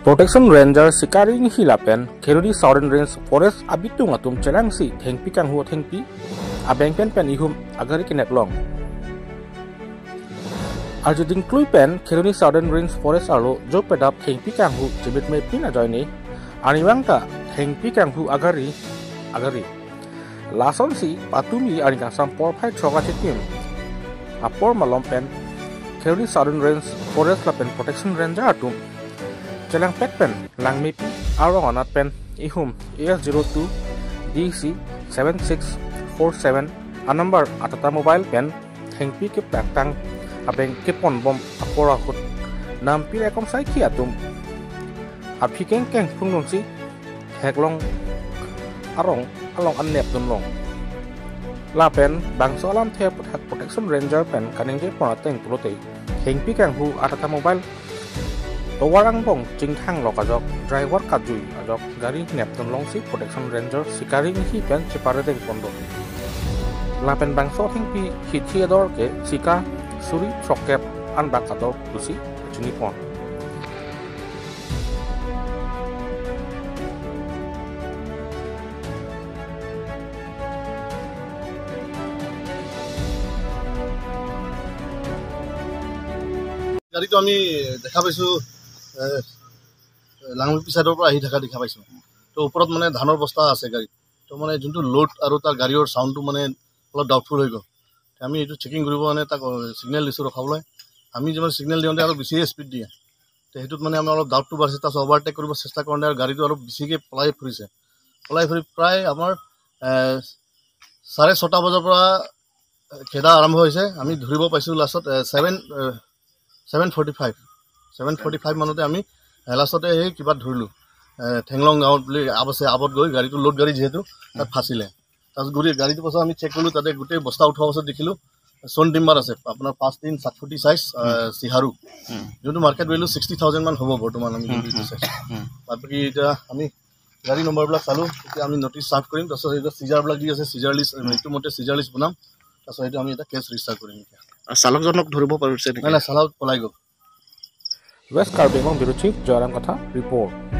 Protection Ranger Sikaring Hilapen Kheroni Southern Range Forest abitung atum chelangsi thengpi kanghu thengpi abeng pen pen ihum agari kineplong. Arjuding klui pen Kheroni Southern Range Forest alo jopedap thengpi kanghu jibit me pin ajoini aniwangta thengpi kanghu agari agari lason si patumi ani kangsam por phai thoka chitim apor malom pen Kheroni Southern Range Forest lapen Protection Ranger atum Chelang pet pen langmi pi arong anat pen ihum AS02 DC 7647 a number atata mobile pen thengpi ke plaktang abeng ke pon bom apora hut nampi rekom sai ki atum aphi keng keng phunglong si heklong arong along annep dunlong la pen bangso alam the Protection Ranger pen kaning je ponateng pulote thengpi kang hu atata mobile Towarang bong chingthang lok ajok driver kajui ajok gari nepton longsi Protection Ranger sikari hi pen chipare deng pondo lapen bangso thengpi hithiador ke sika suri trokep an bakador lusi chini pon. গাড়ীটো আমি দেখা পাইছোঁ লাংলুপি চাইডৰ পৰা আহি থকা দেখা পাইছোঁ। তো ওপৰত মানে ধানৰ বস্তা আছে গাড়ীত, তো মানে যোনটো লোড আৰু তাৰ গাড়ীৰ চাউণ্ডটো মানে অলপ ডাউটফুল হৈ গ'ল। আমি এইটো চেকিং কৰিব কাৰণে তাক ছিগনেল দিছোঁ ৰখাবলৈ। আমি যিমান ছিগনেল দিওঁতে আৰু বেছিয়ে স্পীড দিয়ে, তো সেইটোত মানে আমাৰ অলপ ডাউটটো বাঢ়িছে। তাৰপিছত অভাৰটেক কৰিব চেষ্টা কৰোঁতে আৰু গাড়ীটো অলপ বেছিকৈ পলাই ফুৰিছে। পলাই ফুৰি প্ৰায় আমাৰ 6:30 বজাৰ পৰা খেদা আৰম্ভ হৈছে। আমি ধৰিব পাইছোঁ লাষ্টত 7:45 মানতে আমি লাষ্টতে সেই কিবাত ধৰিলোঁ, ঠেংলং গাঁৱত বুলি আপ আছে, আপত গৈ গাড়ীটো লোড গাড়ী যিহেতু তাত ফাঁচিলে। তাৰপিছত ঘূৰি গাড়ীটোৰ পাছত আমি চেক কৰিলোঁ, তাতে গোটেই বস্তা উঠোৱাৰ পাছত দেখিলোঁ চন টিম্বাৰ আছে আপোনাৰ 5 3 7 ফুটি চাইজ চিহাৰু, যোনটো মাৰ্কেট ভেলু 60,000 মান হ'ব বৰ্তমান আমি যোনটো চাইছোঁ। বাকী এতিয়া আমি গাড়ী নম্বৰবিলাক চালোঁ, এতিয়া আমি নটিচ চাৰ্ভ কৰিম। তাৰপিছত এইটো চিজাৰবিলাক দি আছে, চিজাৰ লিষ্ট এইটো মতে চিজাৰ লিষ্ট বনাম। তাৰপিছত সেইটো আমি এটা কেছ ৰেজিষ্টাৰ কৰিম। এতিয়া চালকজনক ধৰিব পাৰিছে নেকি? নাই, চালক পলাই গ'ল। West Karbi Anglong Bureau Chief Jayaram Katha report.